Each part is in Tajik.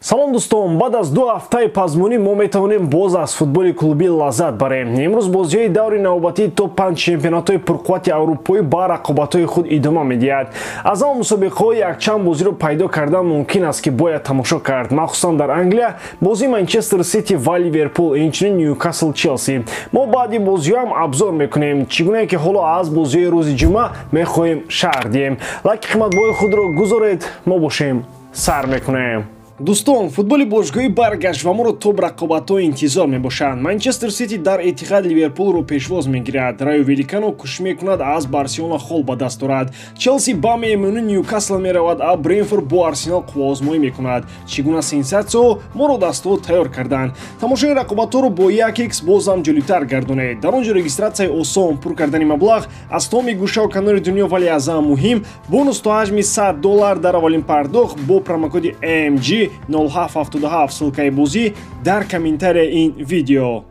Салом, дӯстон! Баъд аз 2 ҳафтаи пазмонӣ мо метавонем боз аз футболи клубӣ лаззат барем. Имрӯз бозиҳои даври навбатии топ 5 чемпионатҳои пурқуввати аврупоӣ ба рақобатҳои худ идома медиҳад. Аз ҳама мусобиқаҳо якчанд бозиро пайдо кардан мумкин аст, ки бояд тамошо кард. Махсусан дар Англия бозии Манчестер Сити ва Ливерпул, инчунин Ньюкасл, Челси. Мо баъди бозиҳоам обзор мекунем. Чӣ гунае ки ҳоло аз бозиҳои рӯзи ҷумъа мехоҳем шарҳ диҳем. Лайки қиматбоҳои худро гузоред, мо бошем, сар мекунем. Дӯстон, футболи бошгоҳӣ баргашт ва моро топ рақобатҳо интизор мебошанд. Манчестер Сити дар Этихад Ливерпулро пешвоз мегирад. Райо Валикано кӯшиш мекунад, аз Барселона хол ба даст орад. Челси ба меҳмонӣ Ньюкасл меравад, а Брентфорд бо Арсенал қувваозмоӣ мекунад. Чӣ гуна сенсатсияҳо моро дастҳо тайёр карданд! Тамошои рақобатҳоро бо 1x бозам ҷолибтар гардонед. Дар он ҷо регистратсияи осон, пур кардани маблағ аз тамоми гӯшаву канори дунё, вале аз ҳама муҳим, бонус то ҳаҷми 100 доллар дар аввалин пардохт бо промокоди MG 0777. Ссылкаи бозӣ дар комментарияи ин видео.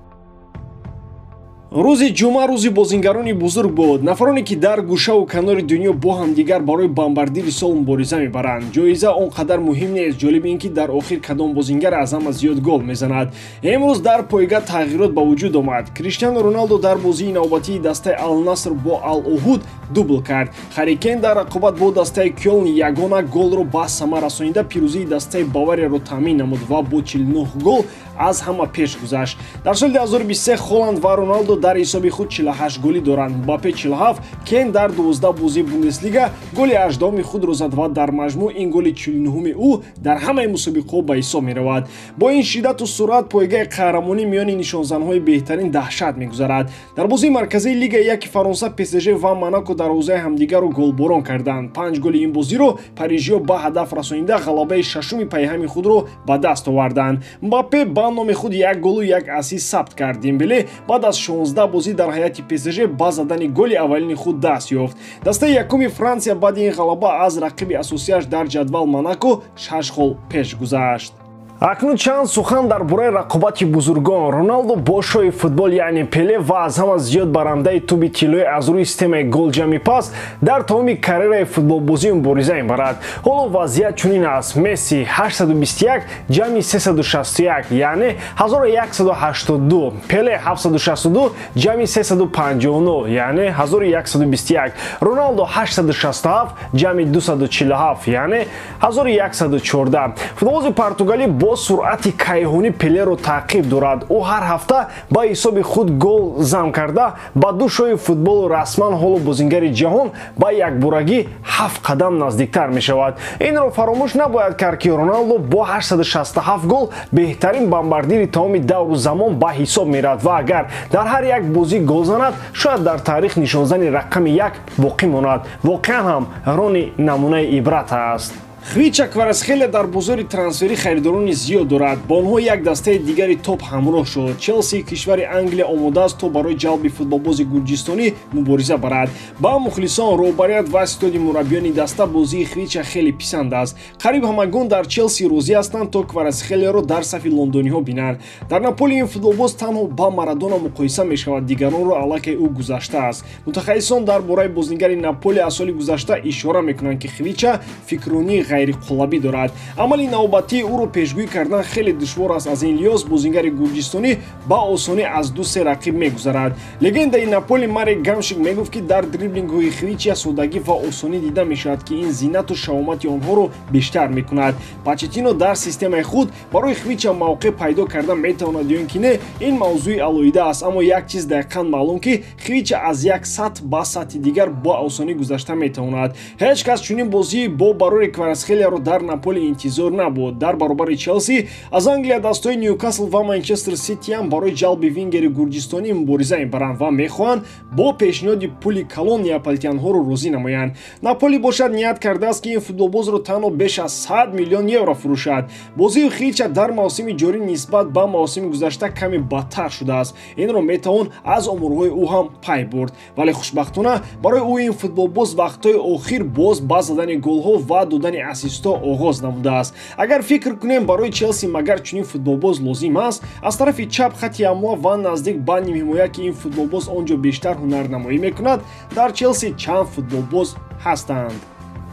Рӯзи ҷумъа рӯзи бозингарони бузург буд, нафароне ки дар гӯшаву канори дунё бо ҳамдигар барои бомбардири сол мубориза мебаранд. Ҷоиза он қадар муҳим нест, ҷолиб ин ки дар охир кадом бозингар аз ҳама зиёд гол мезанад. Имрӯз дар пойга тағйирот ба вуҷуд омад. Криштиану Роналдо дар бозии навбатии дастаи Алнаср бо Ал-Уҳуд дубл кард. Ҳарри Кейн дар рақобат бо дастаи Кёлн ягона голро ба самар расонида, пирӯзии дастаи Баварияро таъмин намуд ва бо 49 гол аз ҳама пеш гузашт. Дар соли 2023 Холанд ва Роналдо дар ҳисоби худ 48 голӣ доранд, Мбаппе 47. Кен дар 12 бозии Бундеслига голи 18-уми худро зад ва дар маҷмӯъ ин голи 49-уми ӯ дар ҳамаи мусобиқаҳо ба ҳисоб меравад. Бо ин шиддату суръат пойгаи қаҳрамонӣ миёни нишонзанҳои беҳтарин даҳшат мегузарад. Дар бозии марказии Лигаи яки Фаронса ПСЖ ва Монако дарвозаи ҳамдигарро голборон карданд. Панҷ голи ин бозиро парижиё ба ҳадаф расонида, ғалабаи шашуми пайҳами худро ба даст оварданд. Мбаппе ба номи худ як голу як ассист сабт кард. Дембеле баъд аз 16 бозӣ дар ҳайати ПСЖ ба задани голи аввалини худ даст ёфт. Дастаи якуми Франсия баъди ин ғалаба аз рақиби асосияш дар ҷадвал, Монако, шаш хол пеш гузашт. Акнун чанд сухан дар бораи рақобати бузургон. Роналдо бо шоҳи футбол, яъне Пеле, ва аз ҳама зиёд барандаи тӯби тиллоӣ аз рӯи системаи голҷамъи пас дар тамоми карьераи футболбозӣ мубориза мебарад. Ҳоло вазъият чунин аст: Месси 821 ҷамъи 361, яъне 1182, Пеле 762 ҷамъи 359, яъне 1121, Роналдо 867 ҷамъи 247, яъне 1114. Футболбози португалӣ бо суръати кайҳонӣ Пелеро таъқиб дорад. Ӯ ҳар ҳафта ба ҳисоби худ гол зам карда, ба ду шоҳи футболу расман ҳоло бозингари ҷаҳон ба якборагӣ ҳафт қадам наздиктар мешавад. Инро фаромӯш набояд кард, ки Роналдо бо 867 гол беҳтарин бомбардири тамоми давру замон ба ҳисоб меравад ва агар дар ҳар як бозӣ гол занад, шояд дар таърих нишонзани рақами як боқӣ монад. Воқеан ҳам Рони намунаи ибрат аст. Хвича Кварацхелия дар бозори трансферӣ харидорони зиёд дорад. Бо онҳо як дастаи дигари топ ҳамроҳ шуд. Челси кишвари Англия омода аст, то барои ҷалби футболбози гурҷистонӣ мубориза барад. Ба мухлисон, роҳбарият ва ситоди мураббиёни даста бозии Хвича хеле писанд аст. Қариб ҳамагон дар Челси розӣ ҳастанд, то Кварацхелияро дар сафи лондониҳо бинанд. Дар Наполи ин футболбоз танҳо ба Марадона муқоиса мешавад, дигаронро аллакай ӯ гузаштааст. Мутахассисон дар бораи бозигари Наполи аз соли гузашта ишора мекунанд, ки Хвича фикрронии ғайриқолабӣ дорад. Амали навбатии ӯро пешгӯӣ кардан хеле душвор аст. Аз ин лиҳоз бозингари гурҷистонӣ ба осонӣ аз ду-се рақиб мегузарад. Легендаи Наполи Марек Гамшик мегуфт, ки дар дриблингҳои Хвича содагӣ ва осонӣ дида мешавад, ки ин зинату шаҳомати онҳоро бештар мекунад. Почеттино дар системаи худ барои Хвича мавқеъ пайдо карда метавонад ё ин ки не, ин мавзӯи алоҳида аст, аммо як чиз дақиқан маълум, ки Хвича аз як сатҳ ба сатҳи дигар бо осонӣ гузашта метавонад. Ҳеҷ кас чунин бозии бо барори Кварацхелияро дар Наполи интизор набуд. Дар баробари Челси аз Англия дастҳои Ньюкасл ва Манчестер Ситиам барои ҷалби вингери гурҷистонӣ мубориза мебаранд ва мехоҳанд бо пешниҳоди пули калон неаполитянҳоро розӣ намоянд. Наполи бошад, ният кардааст, ки ин футболбозро танҳо беш аз 100 миллион евро фурӯшад. Бозии Хвича дар мавсими ҷорӣ нисбат ба мавсими гузашта каме бадтар шудааст. Инро метавон аз оморҳои ӯ ҳам пай бурд, вале хушбахтона барои ӯ ин футболбоз вақтҳои охир боз ба задани голҳо ва додани ассистҳо оғоз намудааст. Агар фикр кунем, барои Челси магар чунин футболбоз лозим аст? Аз тарафи чап, хати ҳамла ва наздик ба нимҳимоя, ки ин футболбоз он ҷо бештар ҳунарнамоӣ мекунад, дар Челси чанд футболбоз ҳастанд.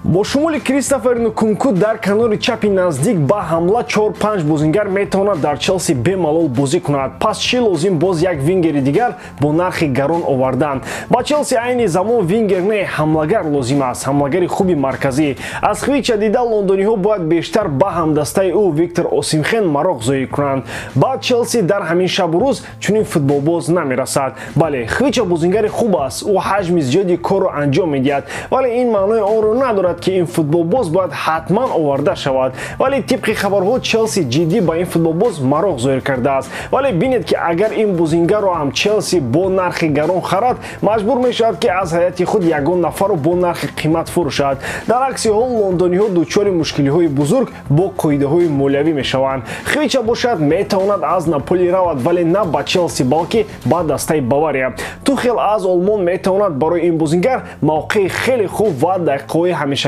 Бо шумули Кристофер Нкунку дар канори чапи наздик ба ҳамла 4-5 бозингар метавонад дар Челси бемалол бозӣ кунад. Пас чӣ лозим боз як вингери дигар бо нархи гарон овардан? Ба Челси айни замон вингер не, ҳамлагар лозим аст, ҳамлагари хуби марказӣ. Аз Хвича дида лондониҳо бояд бештар ба ҳамдастаи ӯ Виктор Осимхен мароқ зоҳир кунанд. Ба Челси дар ҳамин шабу рӯз чунин футболбоз намерасад. Бале, Хвича бозингари хуб аст, ӯ ҳаҷми зиёди корро анҷом медиҳад, вале ин маънои онро надорад ки ин футболбоз бояд ҳатман оварда шавад. Вале тибқи хабарҳо Челси ҷиддӣ ба ин футболбоз мароқ зоҳир кардааст. Вале бинед ки агар ин бозингарро ҳам Челси бо нархи гарон харад, маҷбур мешавад ки аз ҳайати худ ягон нафарро бо нархи қимат фурӯшад. Дар акси ҳол лондониҳо дучори мушкилиҳои бузург бо қоидаҳои молиявӣ мешаванд. Хвича бошад метавонад аз Наполи равад, вале на ба Челси, балки ба дастаи Бавария. Тухел аз Олмон метавонад барои ин бозингар мавқеи хеле хуб ва дақиқаҳои ҳамешагиро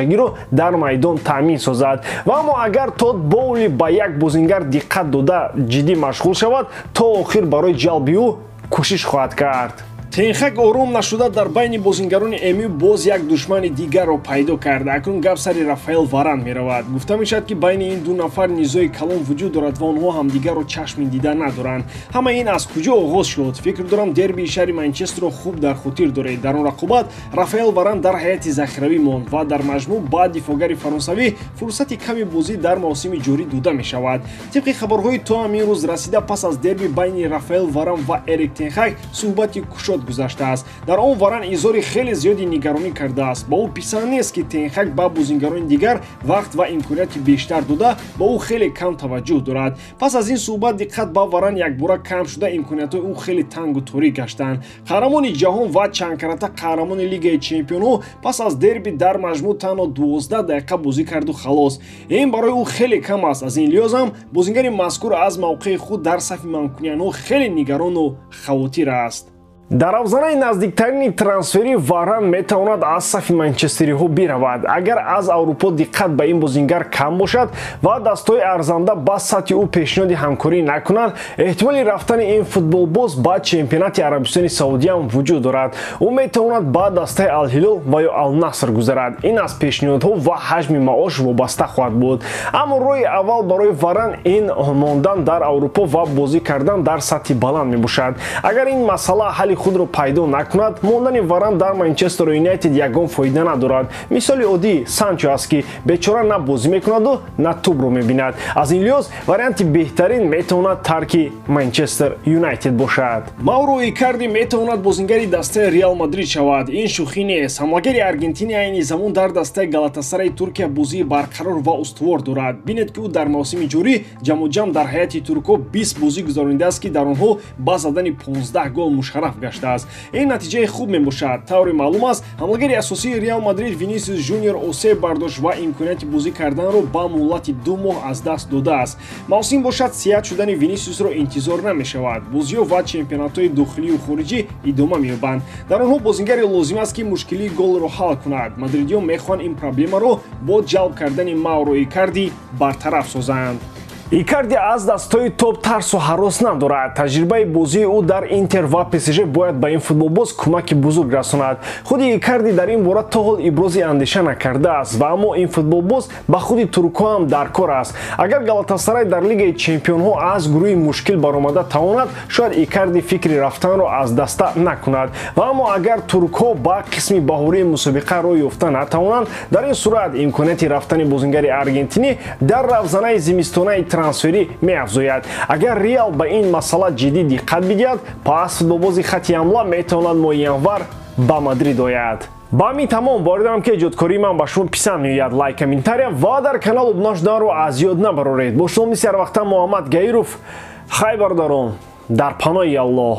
дар майдон таъмин созад. Ва аммо агар Тод Боули ба як бозингар диққат дода ҷиддӣ машғул шавад, то охир барои ҷалби ӯ кӯшиш хоҳад кард. Тенхак ором нашуда дар байни бозингарони МЮ боз як душмани дигарро пайдо кард. Акнун гап сари Рафаэл Варан меравад. Гуфта мешавад ки байни ин ду нафар низои калон вуҷуд дорад ва онҳо ҳамдигарро чашми дида надоранд. Ҳама ин аз куҷо оғоз шуд? Фикр дорам дербии шаҳри Манчестерро хуб дар хотир доред. Дар он рақобат Рафаэл Варан дар ҳайати захиравӣ монд ва дар маҷмӯъ ба дифоъгари фаронсавӣ фурсати ками бозӣ дар мавсими ҷорӣ дода мешавад. Тибқи хабарҳои то ҳамин рӯз расида, пас аз дерби байни Рафаэл Варан ва Эрик Тенхак суҳбати кушод гузаштааст. Дар он Варан изҳори хеле зиёди нигаронӣ кардааст. Ба ӯ писанд нест ки Тенхак ба бозингарони дигар вақт ва имконияти бештар дода, ба ӯ хеле кам таваҷҷӯҳ дорад. Пас аз ин суҳбат диққат ба Варан якбора кам шуда, имкониятҳои ӯ хеле тангу торик гаштанд. Қаҳрамони ҷаҳон ва чандкарата қаҳрамони Лигаи чемпионҳо пас аз дерби дар маҷмӯъ танҳо 12 дақиқа бозӣ карду халос. Ин барои ӯ хеле кам аст. Аз ин лиҳоз ҳам бозингари мазкур аз мавқеи худ дар сафи манкуниянҳо хеле нигарону хавотир аст. Дар авзанаи наздиктарини трансфери Варан метавонад аз сафи манчестериҳо биравад. Агар аз Аврупо диққат ба ин бозингар кам бошад ва дастҳои арзанда ба сатҳи ӯ пешниҳоди ҳамкорӣ накунанд, эҳтимоли рафтани ин футболбоз ба чемпионати Арабистони Саудӣ ҳам вуҷуд дорад. Ӯ метавонад ба дастаи Алҳилол ва ё Алнаср гузарад. Ин аз пешниҳодҳо ва ҳаҷми маош вобаста хоҳад буд. Аммо роҳи аввал барои Варан ин мондан дар Аврупо ва бозӣ кардан дар сатҳи баланд мебошад. Агар ин масъала ҳалли худро пайдо накунад, мондани Варан дар Манчестер Юнайтед ягон фоида надорад. Мисоли оддӣ Санчо аст ки бечора на бозӣ мекунаду на тӯбро мебинад. Аз ин лиҳоз варианти беҳтарин метавонад тарки Манчестер Юнайтед бошад. Мауро Икарди метавонад бозингари дастаи Реал Мадрид шавад. Ин шӯхӣ нест. Ҳамлагари Аргентини айни замон дар дастаи Галатасараи Туркия бозии барқарор ва устувор дорад. Бинед ки ӯ дар мавсими ҷорӣ ҷамъуҷамъ дар ҳайати туркҳо 20 бозӣ гузаронидааст ки дар онҳо ба задани 15 гол мушарраф гаштааст. Ин натиҷаи хуб мебошад. Тавре маълум аст, ҳамлагари асосии Реал Мадрид Винисиус Жуниор осеб бардошт ва имконияти бозӣ карданро ба муҳлати 2 моҳ аз даст додааст. Мавсим бошад сиҳат шудани Винисиусро интизор намешавад. Бозиҳо ва чемпионатҳои дохилию хориҷӣ идома меёбанд. Дар онҳо бозингаре лозим аст ки мушкилии голро ҳал кунад. Мадридиён мехоҳанд ин проблемаро бо ҷалб кардани Мауро Икарди бартараф созанд. Икарди аз дастҳои топ тарсу ҳарос надорад. Таҷрибаи бозии ӯ дар Интер ва ПСЖ бояд ба ин футболбоз кӯмаки бузург расонад. Худи Икарди дар ин бора то ҳол ибрози андеша накардааст ва аммо ин футболбоз ба худи туркҳо ҳам дар кор аст. Агар Галатасарай дар Лигаи чемпионҳо аз гурӯҳи мушкил баромада тавонад, шояд Икарди фикри рафтанро аз даста накунад. Ва аммо агар туркҳо ба қисми баҳории мусобиқа роҳ ёфта натавонанд, дар ин сурат имконияти рафтани бозингари аргентинӣ дар равзанаи зимистонаи трансферӣ меафзояд. Агар Реал ба ин масъала ҷиддӣ диққат бидиҳад, пас футболбози хати ҳамла метавонад моҳи январ ба Мадрид ояд. Ба ҳамин тамом. Боридам ки эҷодкории ман ба шумо писанд меояд. Лайк, комментария ва дар канал обуна шуданро аз ёд набароред. Бо шумо мисли ҳар вақта Муҳаммад Гаиров. Хай бародарон, дар паноҳи Аллоҳ.